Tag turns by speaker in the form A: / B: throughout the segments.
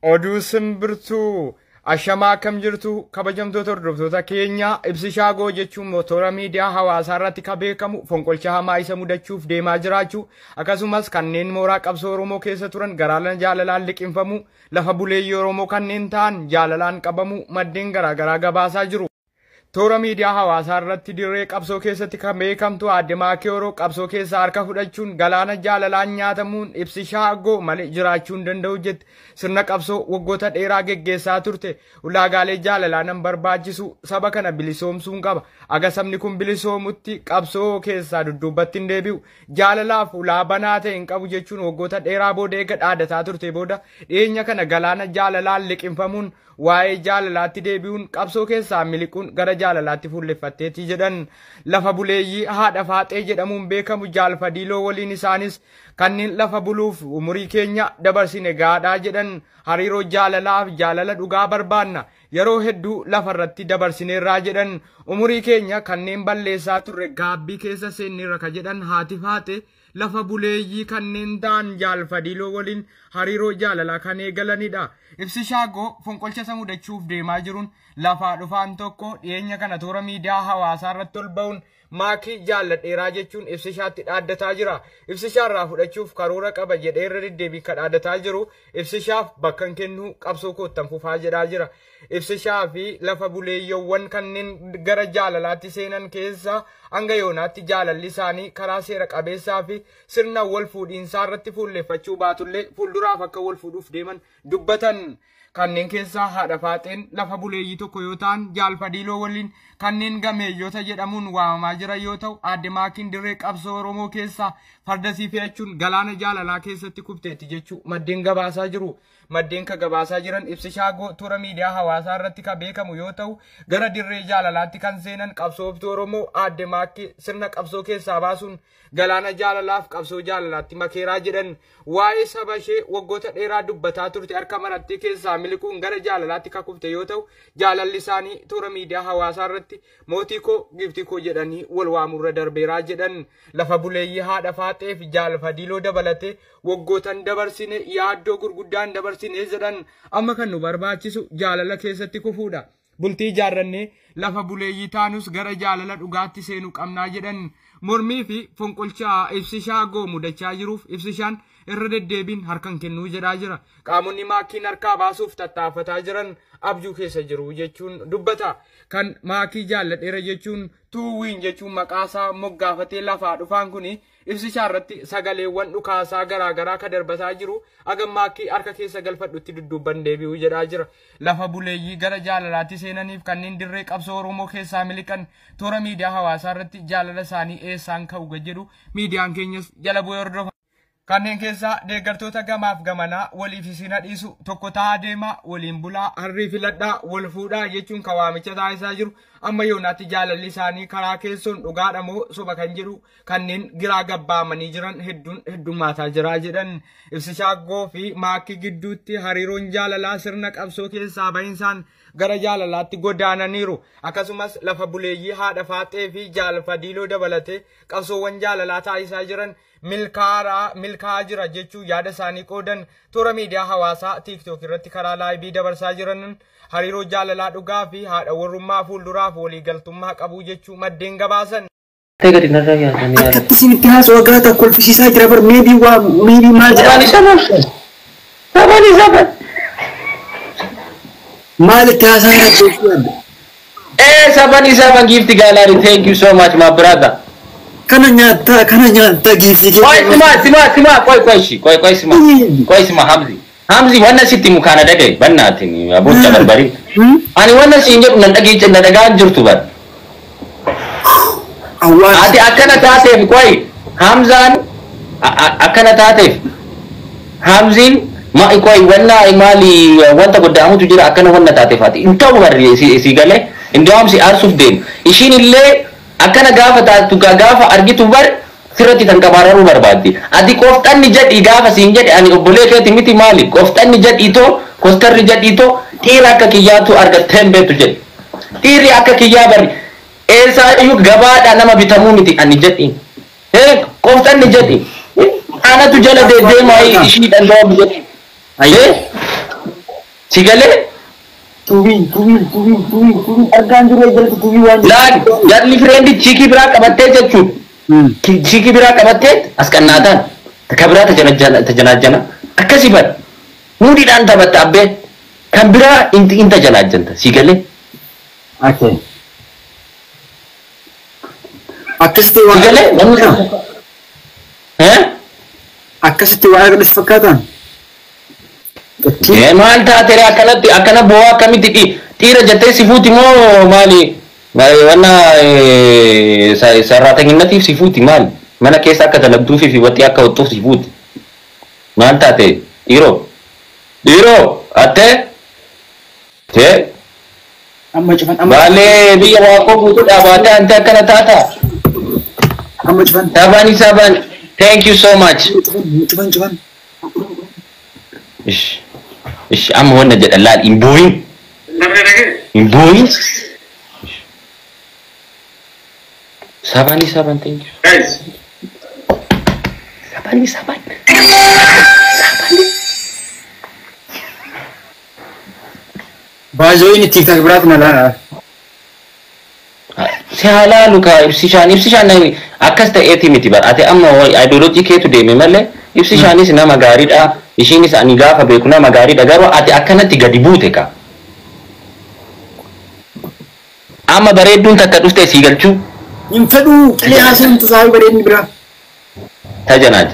A: Oduu simbirtuu ashamaa akkam jirtu kabajamtoota hordoftoota keenya. Ibsishaa Goo jechuun motora miidiyaa hawaasaa irratti kan beekamu fonqolcha hamaa isa mudachuuf deemaa jiraachuu, akkasumas kanneen mooraa qabsoo Oromoo keessa turan garaala jaalalaan liqinfamu, lafa buleeyyii Oromoo kanneen ta'an jaalalaan qabamu maddeen garaagaraa gabaasaa jiru. Toora miidiyaa hawaasaa irratti dirree qabsoo keessatti kan beekamtu aadde Maakii Oroo qabsoo keessaa harka fudhachuun galaana jaalalaan nyaatamuun Ibsishaa Goo malee jiraachuu hin danda'u jette. Sirna qabsoo waggoota dheeraa geggeessaa turte ulaagaalee jaalalaa nan barbaachisu, saba kana bilisoomsuun qaba. Aga sabni kun bilisoomutti qabsoo keessaa dudduubatti hin deebi'u. Jaalalaaf ulaa banaa ta'e hin qabu jechuun waggoota dheeraa booda eega dhaadataa turte booda dhiyeenya kana galaana jaalalaan liqinfamuun waa'ee jaalalaatti deebi'uun qabsoo keessaa miliquun gara jaalalaatti fuulleffatteetti jedhan. Lafa buleeyyii haadha faaxee jedhamuun beekamu jaalfadiiloo waliin isaanis kanneen lafa buluuf umurii keenya dabarsine gaadhaa jedhan. Hariiroo jaalalaaf jaalala dhugaa barbaanna, yeroo hedduu lafarratti dabarsineerraa jedhan. Umurii keenya kanneen balleessaa turre gaabbii keessa seenneerra ka jedhan haati faaxe lafa buleeyyii kanneen ta'an jaalfadiiloo waliin hariiroo jaalalaa kan eegalanidha. Ibsishaa Goo fonqolcha isa mudachuuf deemaa jiruun lafaa dhufaan tokko dhiyeenya kana toora miidiyaa hawaasaa irratti ol ba'uun maakii jaalladheeraa jechuun ibsishaatti dhaaddataa jira. Ibsishaarraa fudhachuuf karoora qaba jedhee irra deddeebiin kan dhaaddataa jiru ibsishaaf bakka hin kennu, qabsoo koottan fufaa jedhaa jira. Ibsishaa fi lafa buleeyyoowwan kanneen gara jaalalaatti seenan keessa hanga yoonaatti jaalalli isaanii karaa seera qabeessaa fi sirna wal fuudhiinsaa irratti fuulleffachuu baatullee fuulduraaf akka wal fuudhuuf deeman dubbatan. Kanneen keessaa haadha faaxeen lafa buleeyyii tokko yoo ta'an jaalfadiiloo waliin kanneen gameeyyota jedhamuun waamamaa jiran yoo ta'u, aadde Maakiin dirree qabsoo Oromoo keessaa fardasii fe'achuun galaana jaalalaa keessatti kufteetti jechuu maddeen gabaasaa jiru. Maddeen ka gabaasaa jiran Ibsishaa Goo toora miidiyaa hawaasaa irratti kan beekamu yoo ta'u, gara dirree jaalalaatti kan seenan qabsooftuu Oromoo aadde Maakii sirna qabsoo keessaa baasuun galaana jaalalaaf qabsoo jaalalaatti makeeraa jedhan. Waa'ee saba ishee waggoota dheeraa dubbataa turte harka marattee keessaa miliquun gara jaalalaatti kan kufte yoo ta'u, jaalalli isaanii toora miidiyaa hawaasaa irratti mootii koo giiftii koo jedhanii wal waamurra darbeeraa jedhan. Lafa buleeyyii haadha faaxeef jaalfadiiloo dabalatee waggootan dabarsine yaaddoo gurguddaan dabarsine jedhan. Amma kan nu barbaachisu jaalala keessatti kufuudha. Bultii ijaarrannee lafa buleeyyii taanus gara jaalala dhugaatti seenuu qabnaa jedhan. Mormii fi fonqolcha Ibsishaa Goo mudachaa jiruuf Ibsishaan irra deddeebiin harkan kennuu jedhaa jira. Qaamonni maakiin harkaa baasuuf tattaafataa jiran abjuu keessa jiru jechuun dubbata. Kan maakii jaalladheera jechuun tuuwiin jechuun maqaasaa moggaafatee lafaa dhufaan kuni ibsishaa irratti sagaleewwan dhukaasaa garaagaraa ka darbataa jiru aga maakii harka keessa galfadhutti dudduubban deebi'uu jedhaa jira. Lafa buleeyyii gara jaalalaatti seenaniif kanneen dirree qabsoo Oromoo keessaa miliqan toora miidiyaa hawaasaa irratti jaalala isaanii eessaan ka'u jedhu miidiyaan keenyas jala bu'ee hordofa. Kanneen keessaa deeggartoota gamaaf gamanaa waliif isin dhiisu tokko ta'aa deemaa, waliin bulaa, harrii filadhaa, wal fuudhaa jechuun kan waamicha taasisaa jiru amma yoonaatti jaalalli isaanii karaa keessoon dhugaadha moo soba kan jedhu kanneen giraa gabbaamanii jiran hedduun heddummaataa jira jedhan. Ibsishaa Goo fi maakii gidduutti hariiroon jaalalaa sirna qabsoo keessaa bahinsaan gara jaalalaatti godaananiiru. Akkasumas lafa buleeyyii haadha faaxee fi jaalfadiiloo dabalatee qabsoowwan jaalalaa taasisaa jiran milkaa'aa jira jechuu yaada isaanii qoodan toora miidiyaa hawaasaa TikTok irratti karaa laayivii dabarsaa jiran hariiroo jaalalaa dhugaa fi haadha warrummaa fuulduraaf waliigaltummaa qabu jechuu maddeen gabaasan.
B: Gadi narraa yaadanii yaala.
C: Akkatti isinitti haasoo gara kolfisiisaa jira bar meebii waa meebii maal
B: Sabani
C: jedhama.
B: saban. Sabani saban.
C: Maal itti haasaa jira jechuudha.
B: Eh, sabani saban gift gallery. Thank you so much, my brother.
C: Kana nyaattaa kana nyaattaa giiftii
B: Qoy sima sima sima, qoy qoy shi qoy qoy sima qoy sima Hamzi Hamzi, wanna sitti mukaana dhagaye bannaatin aboocha barbari. Ani wanna siin jedhu nan dhagee na dhagaan jirtu bar.
C: Awwaal.
B: Ati akkana taateef, qoy, Hamzaan akkana taateef Hamziin ma qoy wanna maali wanta godda'amutu jira akkana wanna taateef ati hin ta'u barri si galee indaam si aarsuuf deemu ishiin illee akkana gaafa taatu gaafa argitu bar sirratti tan qabaararuu barbaaddi. Ati qofxanni jedhi gaafa siin jedhe ani obbolee keeti miti maali qofxanni jedhiitoo kostarri jedhiitoo dhiira akka kiyyaatu argatteen beektu jedhi. Dhiirri akka kiyyaa barri eessaayyuu gabaadhaa nama bitamuu miti ani jedhi. Qofxanni jedhi. Anatu jala deddeemaa ishii danda'amu jedhi. Si galee?
C: Tubii tubii tubii tubii tubii argaan jiru eegalatu tubii waan
B: Laal jarli fireendi chiikii biraa qabattee jechuudha. Chiikii biraa qabattee as qannaataan ka biraa tajanaajjana akkasii bada. Muudhiidhaan taphatta abbee kan biraa in tajanaajjanta si galee.
C: Okay. Akkasitti
B: Si
C: waan
B: galee namni
C: akkasitti waan agarsiisu fakkaataan.
B: Maal taate akkanatti akkana bo'aa akkamitti dhiira jettee si fuuti moo maali? Wanna sarraataginnatiif si fuuti maali? Mana keessa akka dalagduufi fi waxii akka hoxxuuf si fuuti. Maal taate dhiiroo? Dhiiroo attee? Tee
C: Amma cufan amma
B: baalee biyya waaqoo guutuu dhaabaatee ante akkana taata?
C: Amma cufan.
B: Taabani saban thank you so much.
C: Cufan cufan.
B: Ish ish amma wanna jedhan laal hin booyin. Hin booyin. Sabani saban thank you. Sabani saban. Sabani.
C: Baazooyin TikTok biraati na laala.
B: Si halaalu ka ibsishaan ibsishaan akkas ta'eeti miti bar ati amma ideoloojii keetu deeme malee ibsishaanis nama gaariidha ishiinis ani gaafa beeku nama gaariidha garuu ati akkanatti gadi buute ka amma bareedduun takka dhufte sii galchuu
C: Hin fedhuu qilee haasaan tusaa bareedni biraa.
B: Tajanaa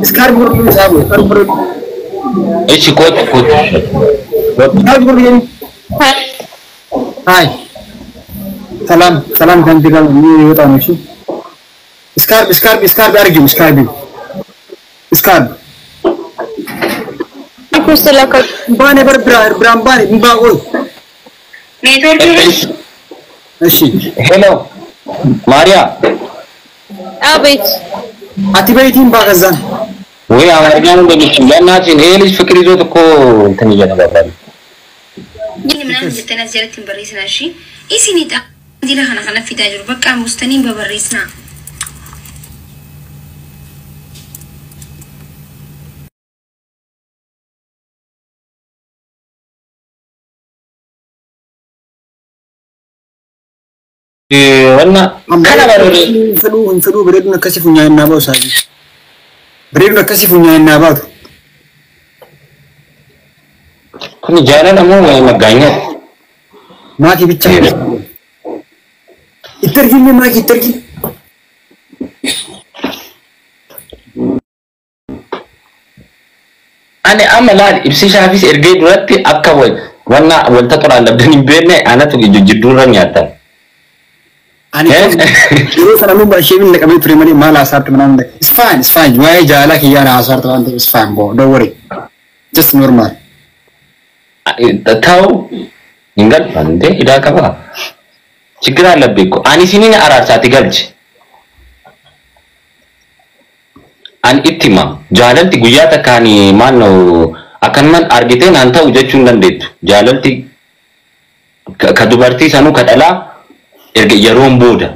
C: Iskaar gurguruu isaa boo iskaar gurguruu.
B: Ishi kootu kootu.
C: Iskaar gurguruu. Hi. ሰላም ሰላም ከአንቺ ጋር የሚወጣ ነው። እሺ scarf scarf scarf አድርጊው scarf scarf ባኔ በር ብራ ብራን ባኔ እምባ ቆይ
D: ኔትወርክ
C: እሺ
B: Hello ማሪያ
D: አቤት
C: አቲ በይቲን ባገዛን
B: ወይ አማርኛ ነው እንደሚችል ለእናችን ይሄ ልጅ ፍቅር ይዞት እኮ እንትን እየነበር
D: ምናምን jettanii as jalatti hin barreessinaa ishii isinidha dila kana kana fidaa jiru bakka mustanii hin babarreessinaa.
B: ወና kana barore
C: hin fedhuu bareeduun akkasii funyaan naa baatu saabii bareeduun akkasii funyaan naa baatu
B: Kuni jaalala moo መጋኛ
C: maakii ብቻ itti argine maakii itti argine
B: Ani amma laal ibsishaafis ergee duratti akka wanna wanta xoraan hin beekne anatu jidduurra nyaatan.
C: Ani yeroo sana nu ishee binne qabee ture malee maal haasaartu ምናምን it's fine it's fine waa'ee jaalala kiyyaa haasaartu waan ta'eef it's fine bro don't worry just normal.
B: ተው ይንገልፋል እንዴ ኢዳ ቀባ ችግር አለብኝ እኮ ani isiniin araarsaati galchi ani itti hima jaalalti guyyaa takka ani maal ነው akkanuman argitee naan ta'u jechuu hin dandeettu jaalalti ka dubartii sanuu ka dhalaa erga yeroon booda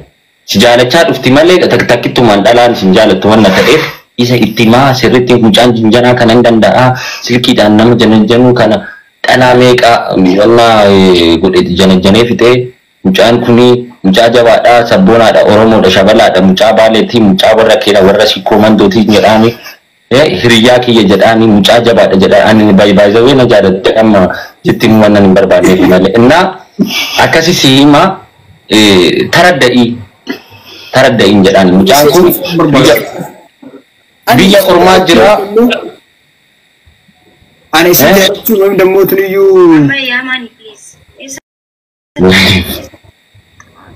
B: si jaalachaa dhufti malee takkittumaan dhalaan sin jaalattu wanna ta'eef isa itti himaa sirriitti mucaan jinjanaa kana hin danda'a silkiidhaan nama janajjanuu kana dhalaa meeqa wanna godhe janajjanee fixee mucaan kuni mucaa jabaadha sabboonaadha oromoodha shabalaadha mucaa baaleetii mucaa warra keena warra sikkoo mandootii jedhaani hiriyyaa kiyya jedhaani mucaa jabaadha jedhaani baay'ee na jaaladha amma jetti wannan hin barbaanneef malee innaa akkasi si hima taradda'ii taradda'iin jedhaani mucaan kun biyya ormaa jira.
C: Ani isin jaalachuu ወይም ደግሞ ትልዩ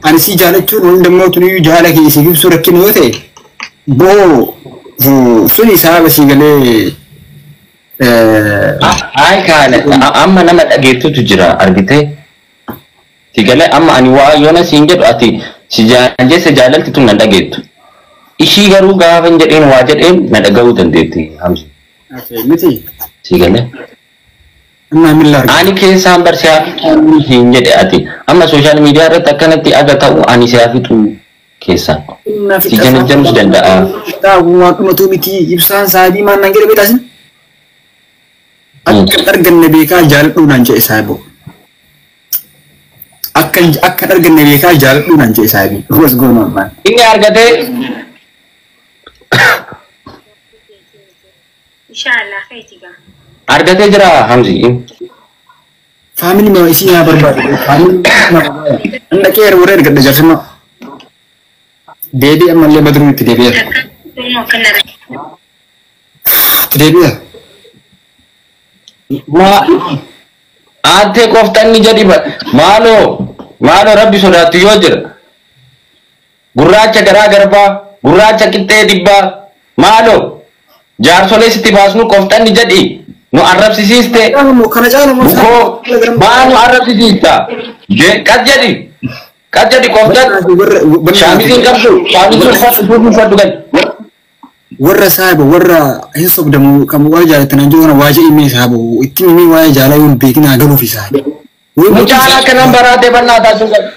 C: ani si jaalachuun ወይም ደግሞ ትልዩ jaala kee si ibsuu rakkina yoo ta'e boo suni sababa si galee
B: Ay kaane amma nama dhageettutu jira argitee si galee amma ani waa yoona siin jedhu ati si jaaljeessa jaalalti tun na dhageettu ishii garuu gaafa hin jedheen waa jedheen na dhaga'uu dandeetti Hamza.
C: Miti.
B: Si galee.
C: Amma milla arga.
B: Ani keessaan bar siyaa fixuu hin jedhe ati amma sooshaal miidiyaa irratti akkanatti aga ta'u ani siyaa fixuu Keessaan. Si janajjanus danda'a.
C: Waan dhumatu miti ibsaan saabii maal naan jedhe beekaasin. Akka arganne beekaa jaaladhuu naan jedhe saayiboo. Akka akka arganne beekaa jaaladhuu naan jedhe saabii. What's going on, man?
B: Inni argatee
D: Inshaallah keeti gaa.
B: Argatee jira Hamzi.
C: Family ma isii yaa barbaadu. Family ma barbaadu. Inni dhaqee yeroo warra ergadha jaarsummaa. Deebii ammallee badruu itti deebi'eera.
D: Takka akkana.
C: Itti deebi'a.
B: Ma aattee qoftanni jedhi maaloo maaloo rabbi sodaattu yoo jira. Gurraacha garaa garbaa, gurraacha qixxee dhibbaa, maaloo jaarsolee sitti baasnu qoftanni jedhi nu arrabsisiiste.
C: Kana caala moo?
B: Bukoo maa nu arrabsisiista? Qas jedhi, qas jedhi qoftan shaamisiin qabdu, shaamisii uffadhu, suufii uffadhu gali.
C: Warra saahiba warra hin sobdamu kan waa jaalatan jiru kana waa jedhi mee saahiba itti himee waa'ee jaalaa yoon beekin haa galuufi saahiba.
B: Mucaan akkanan baraatee bannaa taasisuu qaba.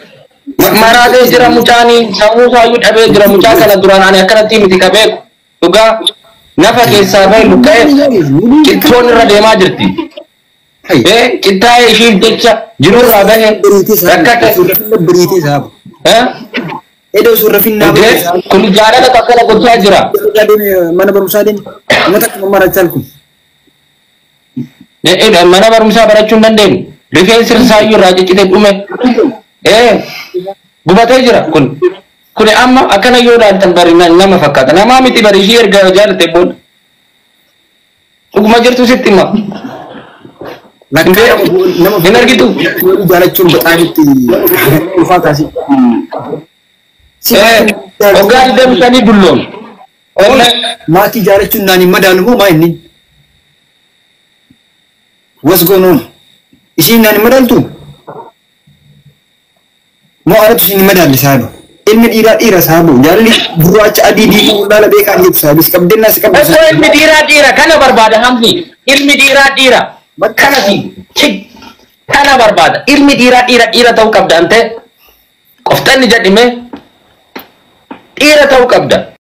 B: Maraatee jira mucaanii, sammuu isaayyuu dhabee jira. Mucaa kana duraan ani akkanatti miti ka beeku. Dhugaa nafa keessaa bahe luqqa'ee qittoon irra deemaa jirti. Qittaa'ee ishiif jecha jirurraa bahe rakkate.
C: Biriitee saahiba.
B: Eh?
C: Edoo suurra finnaa.
B: Indee kun jaalala akkana gochaa jira.
C: Mana barumsaa deemi. Uummata akkuma marachaa kun.
B: Mana barumsaa barachuu hin dandeenyu. Rifeensi isaayyuu irraa ciccite dhume. Gubatee jira kun. Kuni amma akkana yoo ilaaltan bari nama fakkaata. Namaa miti bari ishii erga jaalatte booda. Dhuguma jirtu sitti hima. Hin argitu?
C: Jaalachuun baxaan itti ulfaataa si.
B: Waggaa 25 dulloon.
C: Maatii jaalachuun naan hin madaalu moo maa inni? What's going on? Isiin naan hin madaaltu? Moo alatu isin hin madaalle saahiba? Ilmi dhiiraa dhiira saahiba. Jaalalli gurraacha adii diimaa laala beekaa hin jettu saahiba. Si qabdennaa si qabdu.
B: Osoo ilmi dhiiraa dhiira kana barbaada Hamzi. Ilmi dhiiraa dhiira. Kana si kana barbaada. Ilmi dhiiraa dhiira dhiira ta'uu qabda ante. Qoftanni jedhime dhiira ta'uu qabda.